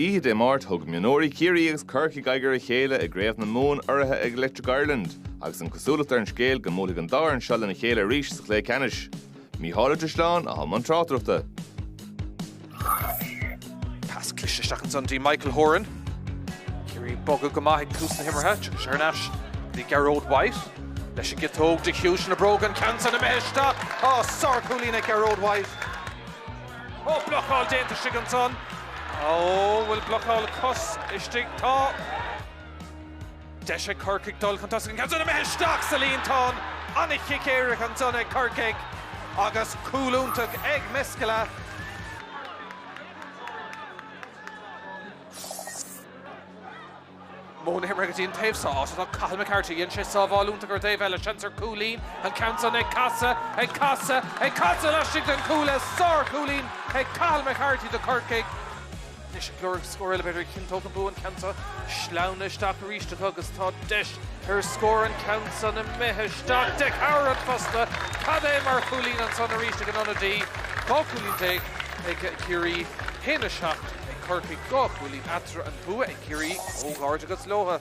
Oíche Dé Máirt, thug mionúirí Chiarraí agus Corcaigh aghaidh ar a chéile i gCraobh na Mumhan urraithe ag Electric Ireland agus an chosúlacht ar an scéal go mbuailfidh an dá fhoireann seo lena chéile arís sa chluiche ceannais. Mícheál Ó Drisleáin atá i mbun tráchtaireachta. Pas cliste isteach ansan dtí Michael Horan. Ciarraí ag bogadh go maith ag tús na himeartha. Tiocfaidh sé thar n-ais go dtí Gearóid White. Leis an gciotóg de chiumhais na bróga an ceann san imithe isteach. Á, sárchúilín ag Gearóid White. Ó, blocáil déanta istigh ansan. Ó, bhfuil blocáil cos istigh? Tá. Deis ag Corcaigh dul chun tosaigh an ceann san imithe isteach sa líontán. An-chic éirice ansan ag Corcaigh agus cúl iontach ag Meskela. Modh na himeartha go dtí an taobh seo, áit atá Cathal McCarthy. Dhein sé sábháil iontach ar an dtaobh eile. Seans ar chúilín. An ceann san ag casadh, ag casadh, ag casadh laistigh den chuaille. Sár-chúilín ag Cathal McCarthy do Chorcaigh. Anois ag lorg scór eile b'fhéidir a chinnteodh an bua an ceann seo. Sleamhnaithe isteach arís acu agus tá deis ar scór an ceann san imithe isteach de thar an phosta. Cad é mar chúilín ansan arís ag an ionadaí. 12 cúilín ag Ciarraí, 1-7 ag Corcaigh, 2 chúilín eatarthu an bua ag Ciarraí, comhghairdeachas leo.